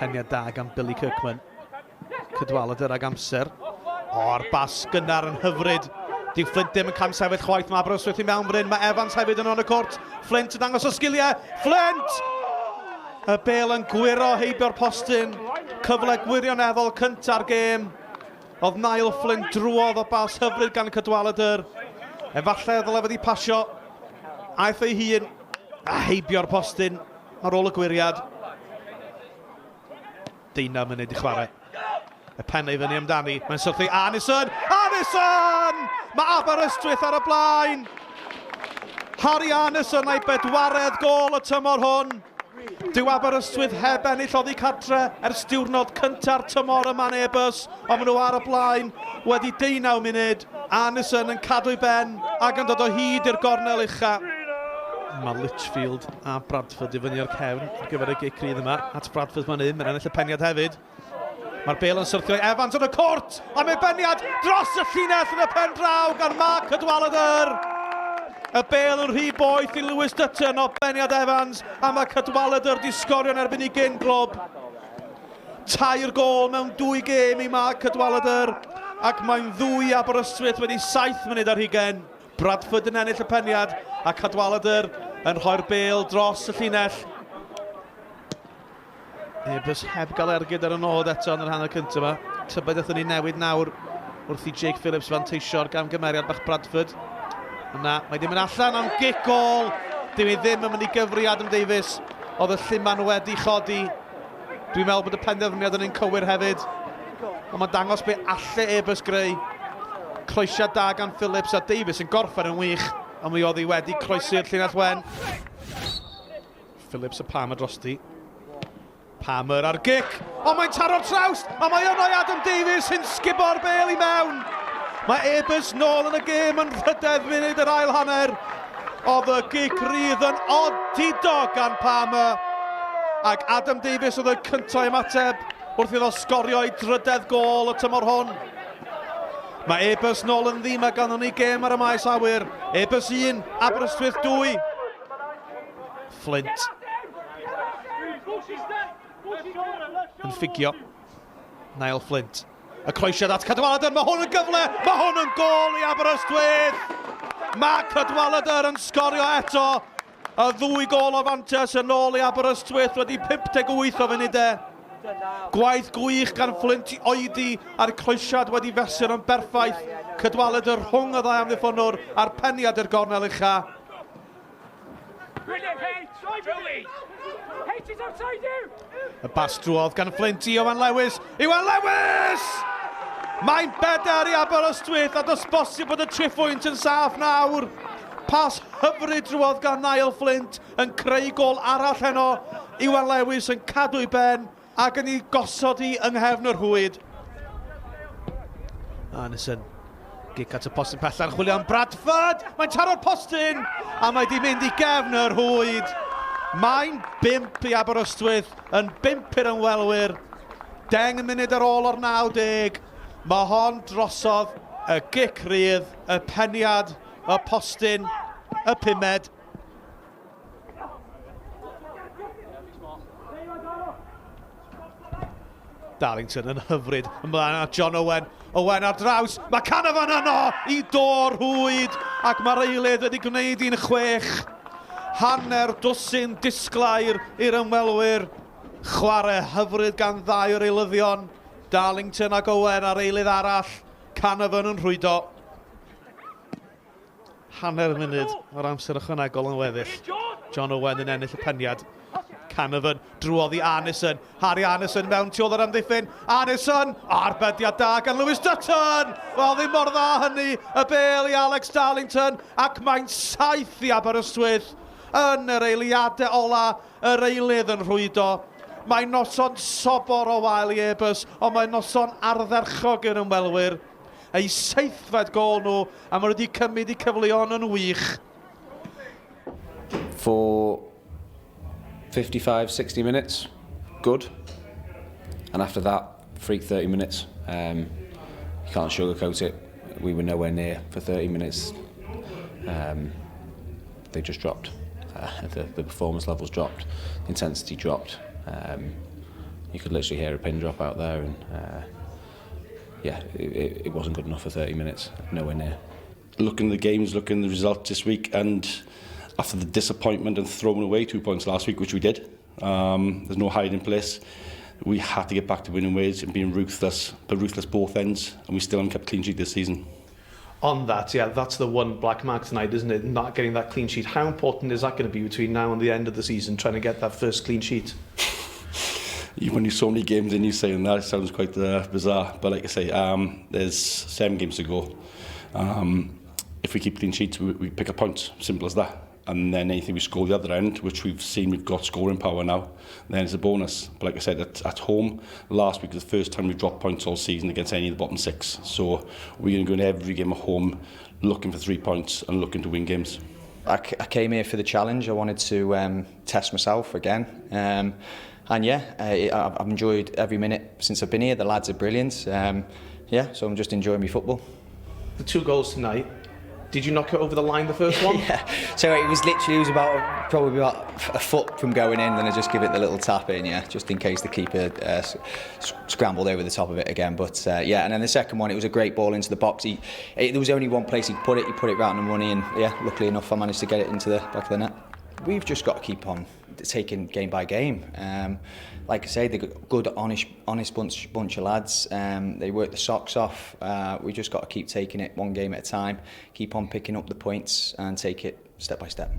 Peniad da gan Billy Kirkman. Cadwaladr ag amser. O'r bas gynnar yn hyfryd. Dyw Flint ddim yn camsefyll chwaith. Mae Aberystwyth i mewn fan hyn. Mae Evans hefyd yn o'n y cwrt. Flint yn dangos o sgiliau. Flint! Y bel yn gwyro heibio'r postyn. Cyfle gwirioneddol cynta'r gêm. Oedd Niall Flint drwodd o bas hyfryd gan Cadwaladr. Efallai ddyle wedi pasio. Aeth ei hun a heibio'r postyn ar ôl y gwyriad. Deunaw munud i chwarae. Y pen ei fyny amdani. Mae'n syrthu Arnison. Arnison! Mae Aberystwyth ar y blaen. Harry Arnison a'i bedwaredd gol y tymor hwn. Dyw Aberystwyth heb ennill oddi cartre ers diwrnod cynta'r tymor yma yn Airbus, ond maen nhw ar y blaen wedi deunaw munud. Arnison yn cadw'i ben ac yn dod o hyd i'r gornel ucha. Mae Litchfield a Bradford i fyny o'r cefn ar gyfer y gic rydd yma. At Bradford mae'n un, mae'n ennill y peniad hefyd. Mae'r bel yn syrthio i Evans yn y cwrt, a mae beniad dros y llinell yn y pen draw gan Mark Cadwaladr. Y bel yn rhy boeth i Lewis Dutton o beniad Evans, a mae Cadwaladr di sgorio yn erbyn i gyn glwb. Tair gol mewn dwy gêm i Mark Cadwaladr, ac mae'n ddwy Aberystwyth wedi 7 munud ar hugen. Bradford yn ennill y peniad, a Cadwaladr yn rhoi'r bel dros y llinell. Airbus heb gael ergyd ar y nod eto yn yr hanner cyntaf yma. Tybed aethon ni newid nawr wrth i Jake Phillips fanteisio ar gamgymeriad bach Bradford. Yna, mae ddim yn allan am gic gol. Dyw i ddim yn mynd i gyfri Adam Davies. Oedd y lluman wedi chodi. Dwi'n meddwl bod y penderfyniad yn un cywir hefyd. Ond mae'n dangos be alle Airbus greu. Croesiad da gan Phillips a Davies yn gorffen yn wych. Ond mi oedd hi wedi croesi'r llinell wen. Phillips a Palmer drosti. Palmer ar gic, ond mae'n taro'r trawst, a mae yno i Adam Davies sy'n sgubo'r bel i mewn. Mae Airbus nôl yn y gêm yn rhydedd munud yr ail hanner. Oedd y gic rydd yn odidog gan Palmer. Ac Adam Davies oedd y cyntaf ymateb wrth iddo sgorio ei drydedd gôl y tymor hwn. Mae Airbus nôl yn ddi, mae ganddon ni gêm ar y maes awyr. Airbus 1, Aberystwyth 2. Flint. Yn ffugio. Niall Flint. Y croesiad at Cadwaladr, mae hwn yn gyfle, mae hwn yn gol i Aberystwyth! Mae Cadwaladr yn sgorio eto. Y ddwy gol o fantes yn ôl i Aberystwyth wedi 58 o funudau. Gwaith gwych gan Flint i oedi a'r croesiad wedi fesur yn berffaith. Cadwaladr rhwng y ddau amddiffynnwr a'r peniad i'r gornel ucha. Y bas drwodd gan Flint i Iwan Lewis. Iwan Lewis! Mae'n bedair i Aberystwyth a does bosib bod y triphwynt yn saff nawr. Pas hyfryd drwodd gan Niall Flint yn creu gol arall heno. Iwan Lewis yn cadw'i ben ac yn ei gosod hi yng nghefn y rhwyd. Anderson. Gic at y postyn pella'n chwilio am Bradford! Mae'n taro'r postyn! A mae di mynd i gefn y rhwyd. Mae'n bump i Aberystwyth, yn bump i'r ymwelwyr. 10 munud ar ôl o'r 90. Mae hon drosodd y gic rydd, y peniad, y postyn, y pumed. Darlington yn hyfryd ymlaen at John Owen. Owen ar draws, mae Canavan yno i dor rhwyd ac mae'r eilydd wedi gwneud i'n chwech. Hanner dwsin disglair i'r ymwelwyr. Chwarae hyfryd gan ddau o'r eilyddion, Darlington ac Owen a'r eilydd arall, Canavan yn rhwydo. Hanner munud o'r amser ychwanegol yn weddill. John Owen yn ennill y peniad. Canavan drwodd i Arneson. Harry Arneson mewn tu ôl yr amddiffyn. Arneson! Arbediad da gan Lewis Dutton! Wel, ddim mor dda hynny. Y bel i Alex Darlington ac mae'n saith i Aberystwyth yn yr eiliadau ola. Yr eilydd yn rhwydo. Mae'n noson sobor o wael i Airbus, ond mae'n noson ardderchog i'r ymwelwyr. Eu seithfed gôl nhw, a maen nhw wedi cymryd eu cyfleon yn wych. For 55, 60 minutes, good. And after that, freak 30 minutes. Um, you can't sugarcoat it. We were nowhere near for 30 minutes. Um, they just dropped. Uh, the, the performance levels dropped, the intensity dropped. Um, You could literally hear a pin drop out there, and yeah, it wasn't good enough for 30 minutes, nowhere near. Looking at the games, looking at the results this week, and after the disappointment and throwing away 2 points last week, which we did, there's no hiding place. We had to get back to winning ways and being ruthless, but ruthless both ends, and we still haven't kept clean sheet this season. On that, yeah, that's the one black mark tonight, isn't it? Not getting that clean sheet. How important is that going to be between now and the end of the season, trying to get that first clean sheet? When you so many games and you saying that, it sounds quite bizarre. But like I say, there's 7 games to go. If we keep clean sheets, we pick up points. Simple as that. And then anything we score the other end, which we've seen we've got scoring power now, then it's a bonus. But like I said, at home, last week was the first time we've dropped points all season against any of the bottom 6. So we're going to go in every game at home looking for 3 points and looking to win games. I came here for the challenge. I wanted to test myself again. And yeah, I've enjoyed every minute since I've been here. The lads are brilliant. Yeah, so I'm just enjoying my football. The 2 goals tonight, did you knock it over the line the first one? Yeah, so it was literally, it was about probably about a foot from going in, then I just give it the little tap in, yeah, just in case the keeper scrambled over the top of it again. But yeah, and then the second one, it was a great ball into the box. There was only one place he put it right on the money, and yeah, luckily enough I managed to get it into the back of the net. We've just got to keep on taking game by game. Like I say, they're good, honest bunch of lads. They work the socks off. We just got to keep taking it one game at a time, keep on picking up the points and take it step by step.